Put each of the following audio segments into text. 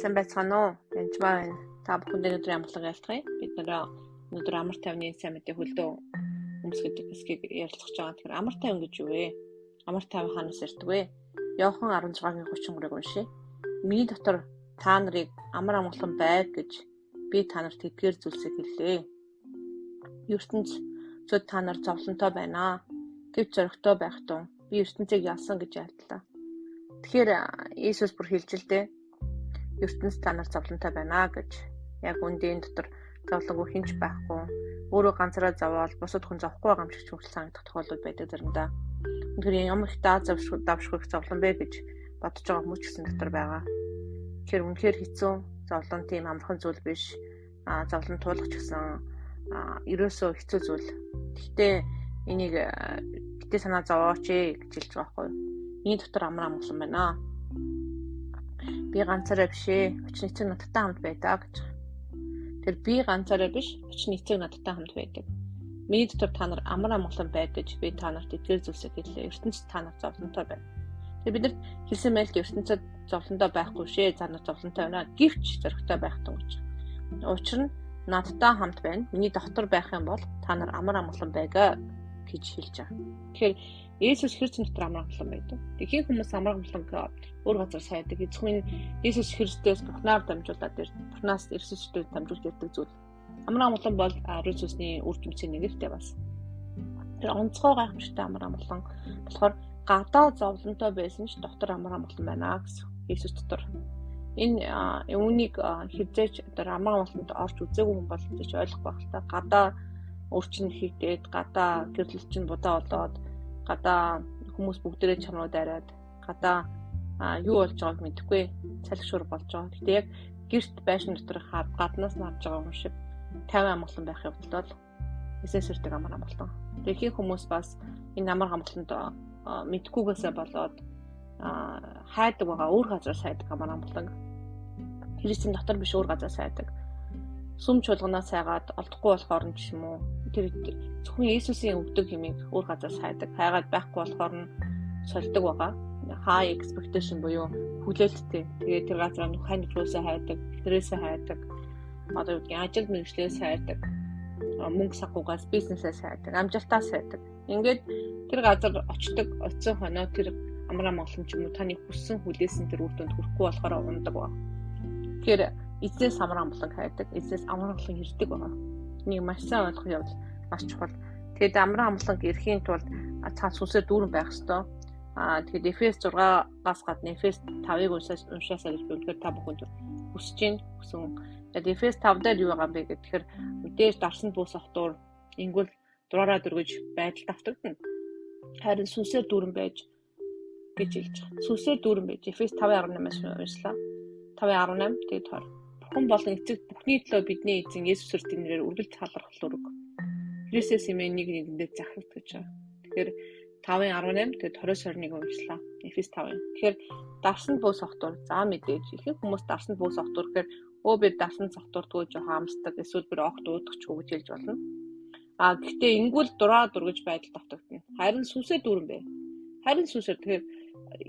Сайн байцгаана уу? Янжмаа байна. Та бүхэндээ өнөөдрийн амгалан айлтгая. Бид нэр өнөөдөр амар тайвны сайн мэдээ хөлдөө өмсгөдөг хэсгийг ярилцах гэж байгаа. Тэгэхээр амар тайван гэж юу вэ? Амар тайван хаанаас ирдэг вэ? Иохан 16-гийн 33-ыг уншъя. Миний дотор та нарыг амар амгалан байг гэж би та нарт эдгээр зүйлсийг хэллээ. ертөнцид та нар зовлонтой байна. Гэвч зоригтой байх тун би ертөнцийг ялсан гэж айлтлаа. Тэгэхээр Иесус бүр хэлж л дээ. Ертөнц та нар зовлонтой байна гэж. Яг үндийн дотор зовлонгүй хинч байхгүй. Өөрөө ганцаараа зовоол бусад хүн зовхгүй байгаа юм шиг ч хүртэл санагдах тохиолдол байдаг заримдаа. Үнэхээр ямар их даа завшгүй их зовлон бэ гэж бодож байгаа хүмүүс ч гэсэн дотор байгаа. Тэгэхээр үнэхээр хэцүү, зовлон тийм амархан зүйл биш. Зовлон туулах ч гэсэн ерөөсөө хэцүү зүйл. Гэхдээ энийг битээ санаа зовооч ээ гэж хэлж байгаа байхгүй юу? Миний дотор амар амгалан байна. Би ганцаараа биш ээ. Учир нь эцэг надтай хамт байдаг гэж. Тэр би ганцаараа биш, учир нь эцэг надтай хамт байдаг. Миний дотор та нар амар амгалан байг гэж би та нарт эдгээр зүйлсийг хэллээ. Ертөнцид та нар зовлонтой байна. Тэр биднэрт хэлсэн байл ертөнцид зовлонтой байхгүй шээ. Та нар зовлонтой байна. Гэвч зоригтой байх тун гэж. Учир нь надтай хамт байна. Миний дотор байх юм бол та нар амар амгалан байгаа гэж хэлж байгаа. Тэгэхээр Иесус Христос дотор амар амгалан байдаг. Тэгэхин хүмүүс амар амгаланг өөр газар сайдаг. Зөвхөн Иесус Христос Бурхнаар дамжуулаад Бурхнаас Иесус Христос дамжуулж ирдэг зүйл. Амар амгалан бол ариун сүнсний үр жимсийн нэг л дээ бас. Тэр онцгой гайхамшигтай амар амгалан болохоор гадаа зовлонтой байсан ч дотор амар амгалан байна гэсэн. Иесус дотор. Энэ үүнийг хизээч одоо амар амгаланд орж үзээгүй хүн бол хизээч ойлгохгүй байх л та. Гадаа өрчин хийгдээд, гадаа гэрлэл чинь будаа болоод, гадаа хүмүүс бүгдээрээ чамруу дайраад, гадаа юу болж байгааг мэдэхгүй салхишур болж байгаа. Гэтэ яг гэрт байшин дотор гаднаас нь харж байгаа юм шиг 50 амгалан байх явдал бол эсэс ирдэг амар амгалан. Тэгэхээр хүмүүс бас энэ амар амгаланд мэдхгүйгээсээ болоод хайдаг байгаа, өөр газар сайдаг амар амгалан. Христийн дотор биш өөр газар сайдаг. Сүм чуулганаас сайгаад олдохгүй болохоор нь ч юм уу тэр зөвхөн Иесусийн өгдөг юмыг өөр газар сайдаг. Хайгаад байхгүй болохоор нь сольдог байгаа. High expectation буюу хүлээлттэй. Тэгээд тэр газар нь хань рүүсээ хайдаг, тэрээсээ хайдаг. Одоо юу гэдгийг ажил мэргэжлээс хайдаг. Мөнгө санхугаас бизнесээс хайдаг, амжилтаас хайдаг. Ингээд тэр газар очдог, очисон хоноо тэр амар амгалан ч юм уу таны хүссэн хүлээсэн тэр үр дүнд хүрэхгүй болохоор ундаг ба. Тэгэхээр эзнээс амар амгалан хайдаг, эзнээс амар амгалан ирдэг байгаа. Энийг маш сайн ойлгох явдал маш чухал. Тэгээд амар амгалан ирэхийн тулд цаа сүнсээр дүүрэн байх ёстой. Тэгээд Эфес 6-аас гадна Эфес 5-ыг уншаасаа гэж би үнэхээр та бүхэнд хүсэж байна. Хүсэн. Тэгээд Эфес 5 дээр юу байгаа юм бэ гэхээр мэдээж дарсан бүү сохтуур ингүүл дураараа дөргөж байдал давтагдана. Харин сүнсээр дүүрэн байж гэж хэлж байгаа. Сүнсээр дүүрэн байж Эфес 5:18-аас уншлаа. 5:18 тэгээд 20. Бурхан болон эцэг бүхний төлөө бидний эзэн Есүс Христосийн нэрээр үргэлж талархал өрг. Христос хэмээн нэг нэгэндээ захирагд гэж байгаа. Тэгэхээр 5:18 тэгээд 20-21 уншлаа. Эфес 5. Тэгэхээр дарсанд бүү сохтуур. За мэдээж ихэнх хүмүүс дарсанд бүү сохтуур гэхээр би дарсанд сохтуурдгүй жоохон амсдаг эсвэл би огт уудахчгүй гэж хэлж болно. Гэхдээ ингүүл дураа дургаж байдал давтагдана. Харин сүнсээр дүүрэн бэ. Харин сүнсээр тэгэхээр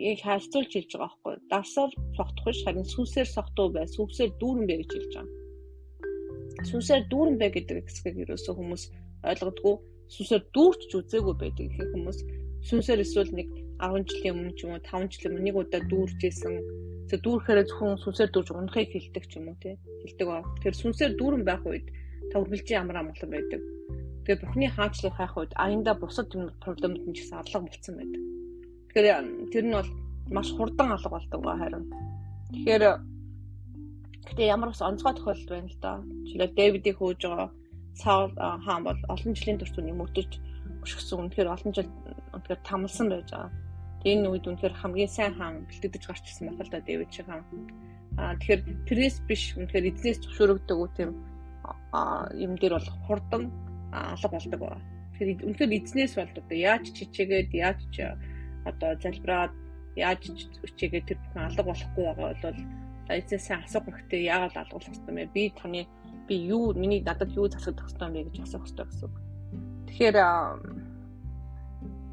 яг харьцуулж хэлж байгаа байхгүй. Дарсаар сохтох биш харин сүнсээр сохтуу бай, сүнсээр дүүрэн бэ гэж хэлж байгаа. Сүнсээр дүүрэн бэ гэдэг хэсгийг ерөөсөө хүмүүс ойлгодгүй. Сүнсээр дүүрч үзээгүй байдаг ихэнх хүмүүс. Сүнсээр эсвэл нэг 10 жилийн өмнө ч юм уу 5 жилийн өмнө нэг удаа дүүрчээсэн. Тэгээ дүүрхээрээ зөвхөн сүнсээр дүүрж унахыг хэлдэг ч юм уу тий. Хэлдэг ба. Тэр сүнсээр дүүрэн байх үед та үргэлжийн амар амгалан байдаг. Тэгээ Бурхны хаачлыг хайх үед аяндаа бусад юм проблемд нь ч гэсэн алга болцсон байдаг. Тэгэхээр тэр нь бол маш хурдан алга болдог ба харин. Тэгэхээр гэтээ ямар бас онцгой тохиолдол байна л да. Жишээлбэл Дэвидийг хөөж байгаа Саул хаан бол олон жилийн турш түүнийг мөрдөж өшгсөн. Үнэхээр олон жил үнэхээр тамлсан байж байгаа. Тэгээ энэ үед үнэхээр хамгийн сайн хаан бэлтгэж гарч ирсэн байх л да Дэвид шиг хаан. Тэгэхээр тэрнээс биш үнэхээр эзнээс зөвшөөрөгдөг үү тийм юм дээр бол хурдан алга болдог ба. Тэгэхээр үнэхээр эзнээс бол одоо яаж чичээгээд яаж ч одоо залбираад яаж чичээгээд тэр бүхэн алга болохгүй байгаа бол эзнээс сайн асуух хэрэгтэй. Яагаад алга болох ёстой юм бэ? Би таны би юу миний надад юу засагдах ёстой юм бэ гэж асуух ёстой гэсэн үг. Тэгэхээр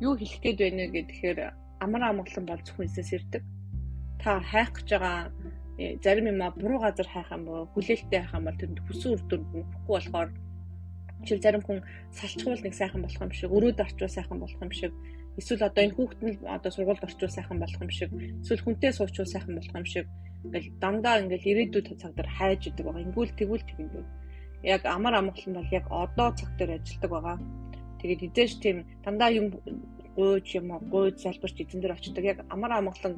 юу хэлэх гээд байна вэ гэхээр амар амгалан бол зөвхөн эзнээс ирдэг. Та хайх гэж байгаа Зарим юм а буруу газар хайх юм бол, хүлээлттэй хайх юм бол тэрэнд хүссэн үр дүнд нь хүрэхгүй болохоор, жишээл зарим хүн салчхуул нэг сайхан болох юм шиг, өрөөд орчвол сайхан болох юм шиг, эсвэл одоо энэ хүүхэд нь одоо сургуульд орчвол сайхан болох юм шиг, эсвэл хүнтэй суучвал сайхан болох юм шиг, ингээл дандаа ингээл ирээдүйд цаг дээр хайж идэг байгаа. Ингүүл тэгвэл тэгнэ. Яг амар амгалан бол яг одоо цаг дээр ажилладаг байгаа. Тэгээд эзэж тийм дандаа юм гуйж юм уу, гуйж залбирч эзэн дээр очдог. Яг амар амгалан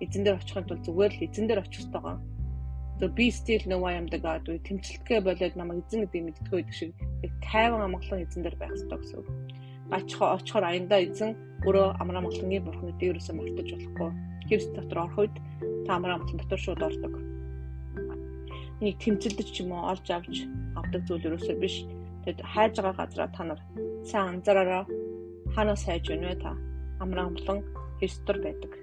эзэн дээр очихын тулд зүгээр л эзэн дээр очих хэрэгтэй байгаа. Зөв би still know I am the God үе тэмцэлтгээ болоод намайг эзэн гэдгийг мэддэг байдаг шиг яг тайван амгалан эзэн дээр байх хэрэгтэй гэсэн үг. Очихоор аяндаа эзэн өөрөө амар амгалангийн бурхан гэдгийг ерөөсөө мартаж болохгүй. Христ дотор орох үед та амар амгалан дотор шууд ордог. Энийг тэмцэлдэж ч юм уу олж авч авдаг зүйл ерөөсөө биш. Тэгэд хайж байгаа газараа та нар сайн анзаараарай. Хаанаас хайж байна вэ та? Амар амгалан Христ дотор байдаг.